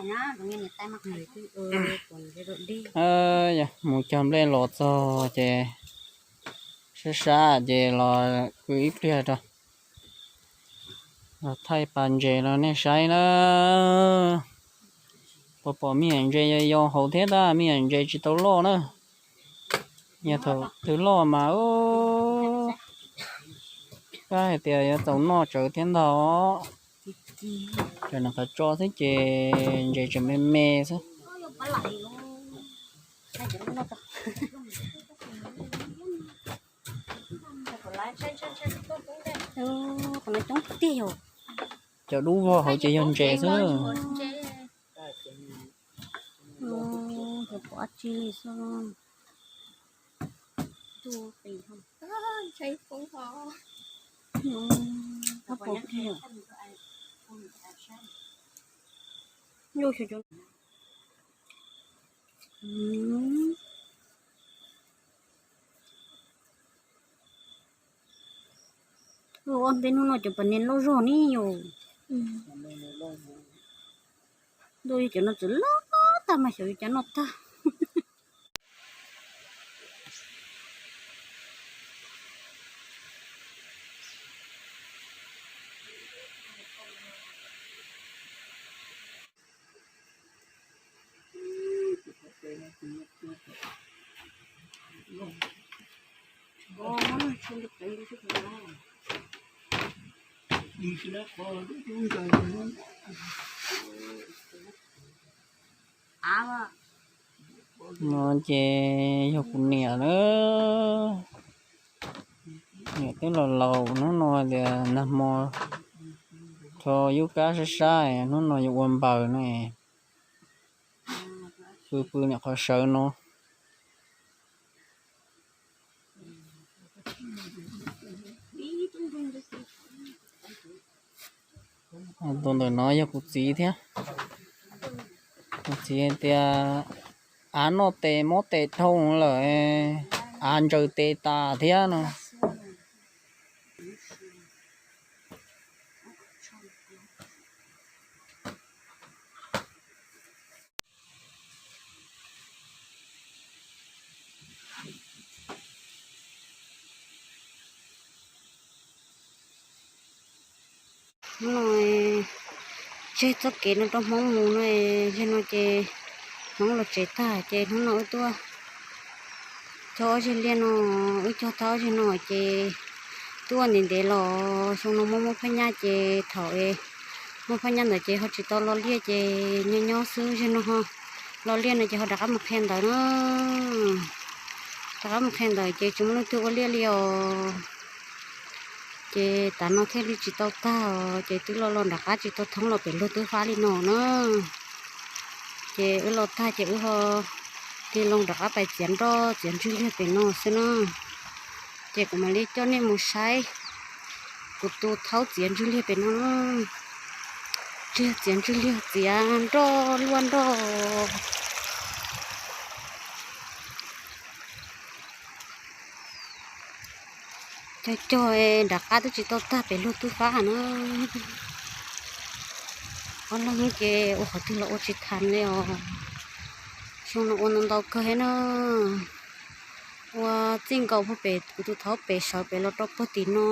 Mus cog nplej los txog ces sab sab ces los kwv ib pliag rau, los thaij pas ntses rau nej saib na. Puas pom me nyuam ntses yau yau hauv thiab tab, me nyuam ntses tsis tau loj na. Yog thaum twg loj mas ub, kab hais tias yuav txaus noj tsawv thiab ntag. Tsam no qhov tso xwb ces ntses tseem me me xwb. Cov dub vog hauv ces yog ntses xwb. Ua ntej hnub no cov pas nees loj zog ne yom. Ntuj, yog cov no txawm loj tag mas xyov yuav cas noj tag. No ces yog kuv niam na. Niam twb laus laus, hnub no tias nag hmo rho yub kab sab sab, hnub no yuav ua npaws na. Pw pw niam qhov sawv no. Tus ntawm no yog kuv txiv thiab. Kuv txiv tias av noj tes mob tes dhau lawm, av ntsaws tes tas thiab no. Hnub no tseg txoj kev no rau Hmoob mus no, yog no ces Hmoob los tsev tag ces hnub no wb tuaj cog ob zeg liaj no, wb cog tag ob zeg no ces tuaj ntev ntev los xyoo no muaj muaj phaj nyaj ces thaum muaj phaj nyaj ntawd ces ho tsis tau lo liaj ces nyob nyob xwb, zeg no ho lo liaj no ces ho rov qab mus qhia ntawv na. Rov qab mus qhia ntawv ces tsis muaj leej twg ua liaj li os. Ces tav no thiaj li tsis tau tag os, ces twb lo lo nram qab tsis tau thoob los pem luag twb fab li no na. Ces wb lo tag ces wb ho tig loo rov qab pais txiav nroj txiav ntswg liag pem no xwb na. Ces kuv mam li coj nej mus saib kuv tus thaub txiav ntswg liag pem no. Tsis yog txiav ntswg liag, txiav nroj luaj nroj. Cog cog nram qab twb tsis tau tag pem luag twb fab na. Ob leeg ces ua qhov twg los ua tsis tau li os. Xyoo no ua ntau ntau kawg thiab na. Ua txij nkaus puag pem kuv tus thaub pem sawv pem los rau puag tim no,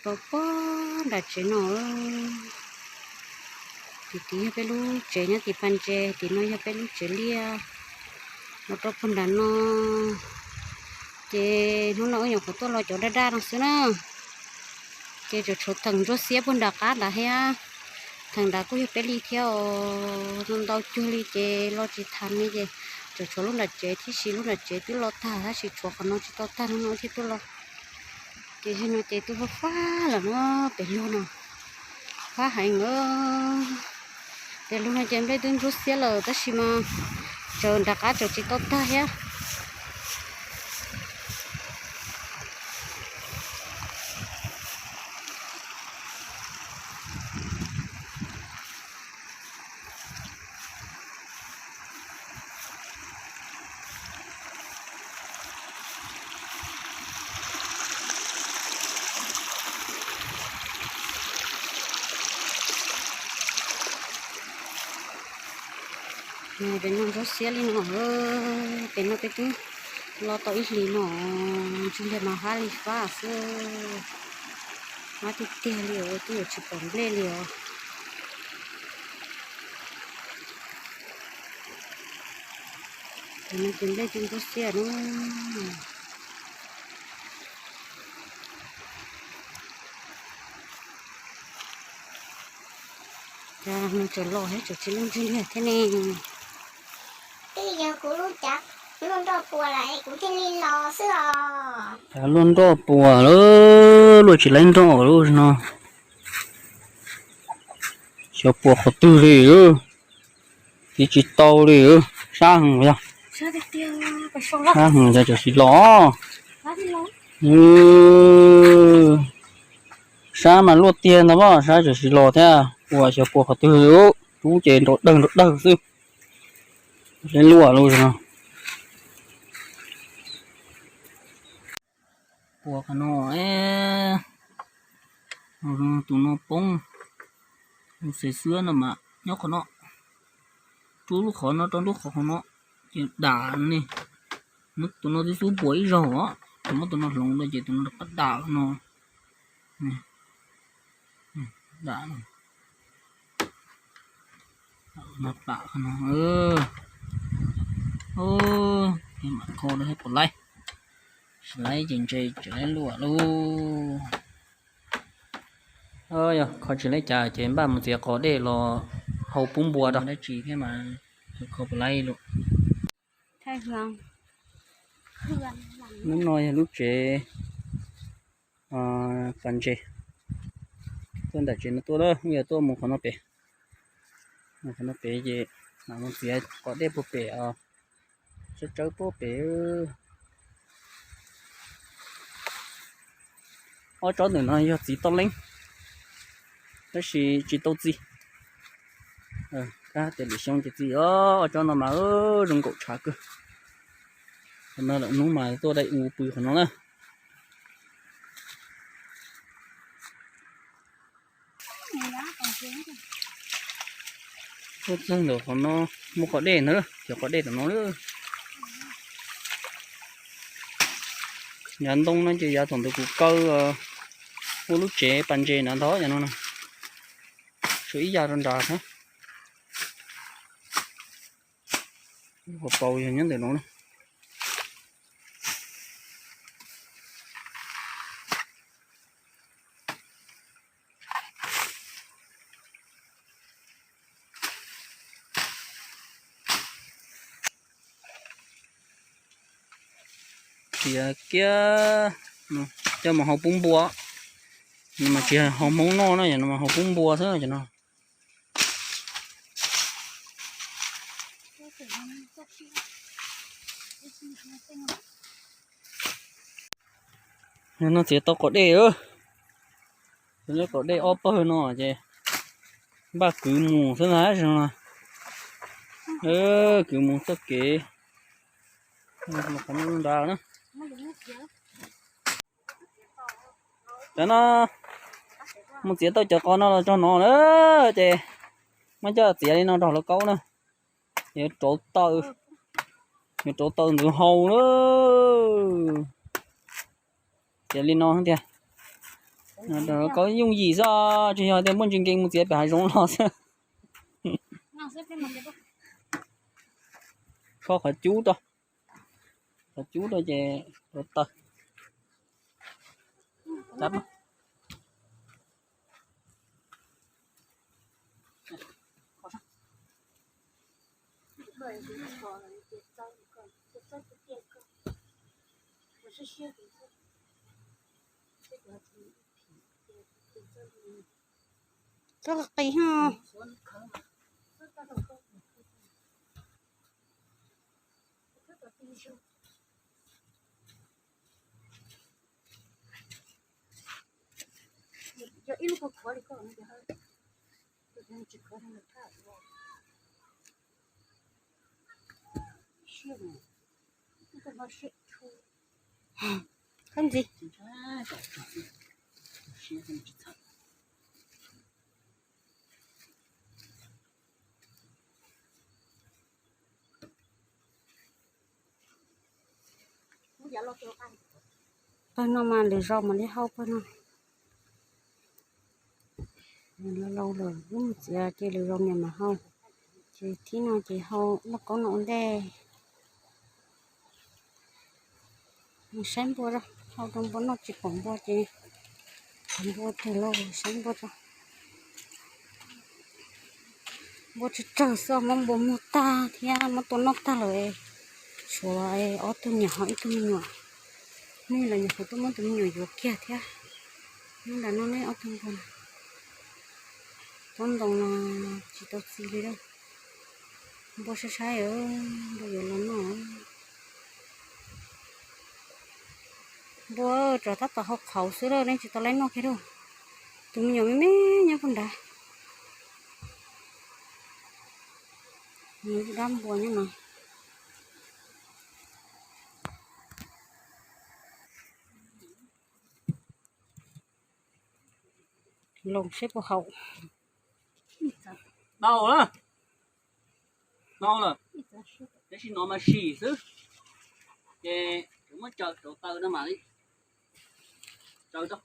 rau puag nram tsev no. Tim tid yog peb lub tsev nyob tim pas ntses, tim no yog peb lub tsev liaj, los rau puag nram no. Ces hnub no wb nyuam qhuav tuaj los cov daj daj no xwb na. Ces tseem tshuav theem ntsuab xiab puag nram qab nrad thiab. Theem nrad kuj yog peb li thiab os, ntau ntau cuag li ces lo tsis tau li ces tseem tshuav lub nram tsev thiab, sis lub nram tsev twb lo tag tab sis tshuav qhov no tsis tau tag, hnub no thiaj tuaj los. Ces zeg no ces twb fab fab lawm na, pem luag no fab heev. Pem luag no ces nplej twb ntsuab xiab lawm tab sis mas tseem nram qab tseem tsis tau tag thiab. Pem no ntsuab xiab li no, pem no peb twb los tau ib hlis no, ntsuab npliag mas fab li fab xwb. Fab tiag tiag li os, twb yuav tsis pom nplej li os. Pem no ces nplej twb ntsuab xiab na. Cas nws tseem los thiab tseem tsis leej ntsis li thiab ne. Twb yog kuv lub cav luaj nroj puas lawm es kuv thiaj li los xwb os. Cav luaj nroj puas lawm, luaj tsis laib nroj lub no. Xyov puas qhov twg li, tiv tsis tau li, sab heev yog. Sab heev yog tseem tsis los. Sab mas luaj tiag ntag, sab tseem tsis los thiab, puas xyov puas qhov twg li, rub ces nrov dawg nrov dawg xwb. Luaj lub no. Puas qhov no, tus no poob, tus xev xwab no mas nyob qhov no, rub lub qhov no rau lub qhov qhov no, ces dam ne. Muab tus no twb xub puas ib zaug os, muab tus no hloov rau ces tus no rov qab dam qhov no. Dam no, dam qhov no. Mam kho puas laib, tsis laib ces ntse tsis laib luaj lauj. Yog kho tsis laib cas ces npaj mus txiav qos dej los hau pub npua rau dab tsi thiab mas kho puas laib lauj. Lub no yog lub tsev pas ntses. Tuaj ntam tsev no tuaj lawm, yog tuaj mus qhov no pem. Mus qhov no pem ces mam mus txiav qos dej puag pem os. Tsawb tsawb puag pem. Ob tsob ntawm no yog txiv toj leeb, tab sis tsis tau txi. Kab tias lwm xyoo ces txi. Ob tsob no mas zoo nkaum tshav kawg. Qhov no lawm hnub mas tuaj dai u pw qhov no na. Tuaj txog ntawm qhov no muaj qos dej ntag, cov qos dej tom no. Yav ntoo no ces yav thaum ntawd kuv kaw ua lub tsev pas ntses na ntag yav no na. Tshuav ib yav rau nrad thiab. Qhov paus yog nyob ntawm no na. Txiav kiag coj mus hau pub npua. Nws mas tsis hau Hmoob noj na, yog no mas hau pub npua xwb cov no. Yog no txiav tau qos dej, txiav qos dej ob pawg no ces npaj kwv mus xwb na. Kwv mus txoj kev nrad na. Cov no mus txiav tau cov qos no los tso no na, ces muab coj txiav li no rau hauv lauj kaub na. Yuav rauv taws, yuav rauv taws ntxuav hau na. Txiav li no tiag, rau hauv lauj kaub yooj yim xwb, tsis yog tias muaj ntsis nkees mus txiav pem hav zoov los xwb. Kho qhov cub rau, qhov cub rau ces rauv taws. Koj qis ho. Koj ntxiv. Pawg no mas lwm zaus mam li hau pawg no. Laus laus lawm, wb mus txiav ces lwm zaus niam mam hau. Ces thib no ces hau lauj kaub no ua ntej. Mus saib npua, hau rau npua noj tsis pom npua ces npua twg lauj, saib npua tso. Npua tsawg tsawg xwb, muab npua muag tag thiab muab tua noj tag lawm. Tshuav ob tug niam ho ib tug me nyuam. Nej los nyuam qhuav tuaj muab tus me nyuam yuav kiag thiab. Nyob nram no ne ob tug npua. Tsob ntoo no tsis tau txi li. Npua saib saib, npua yuav los noj. Npua tsuas tab tom hau qhauv xwb lawm, nej tsis tau laib noj kiag lauj. Tus me nyuam me me nyob puag nrad. Nws dab npua nyob no. Los seb puas haum. Dau lawm, dau lawm, tab sis no mas sim xwb, ces kuv muab tsaws rau taw no mam li tsaws rau.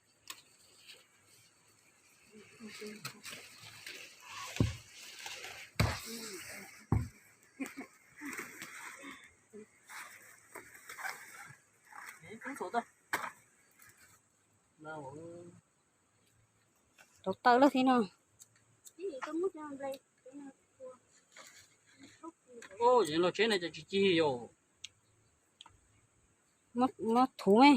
Rau taw lawm thiab no. Los tsheb no ces tsis cig yom. Muab thuv me.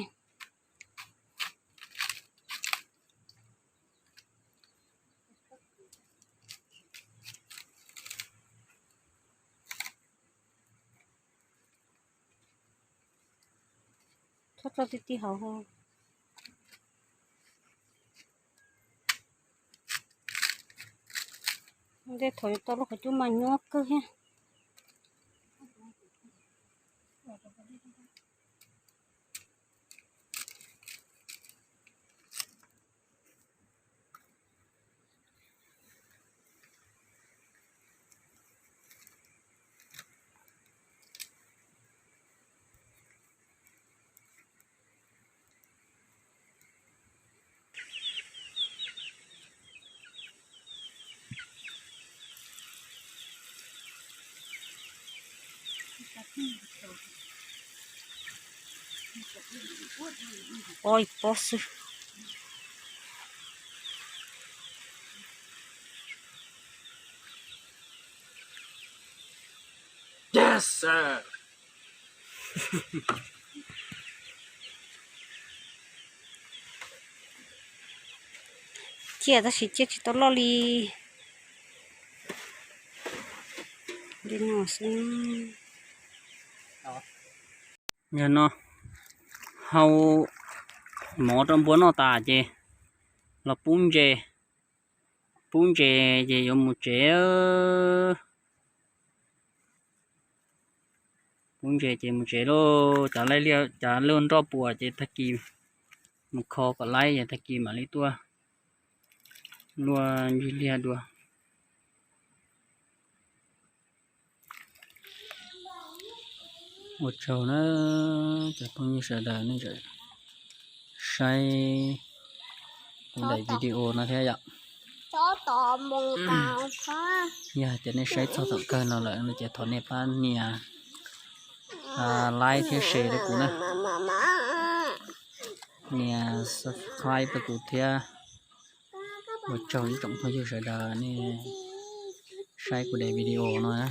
Txhob tso ti ti hauv. Ntej thaum yuav tau lub qhov cub mas nyuaj kawg thiab. Oj, pob xwb. Ciaj tab sis ciaj tsis tau loj li. Li no xwb. Yog no hau mov rau npua noj tas ces los pub ntses, pub ntses ces yuav mus tsev. Pub ntses ces mus tsev lauj. Cov, cov luaj nroj puas ces tag kis mus kho kom laib ces tag kis mam li tuaj luaj ncig liag dua. Ua tsaug na cov phooj ywg sawv daws nej tseem saib kuv daim video no thiab yom. Yog hais tias nej saib txog thaum kawg no lawm no ces thov nej pab nias like thiab share rau kuv na. Nias subscribe rau kuv thiab. Ua tsaug ib tsoom phooj ywg sawv daws nej saib kuv daim video no na.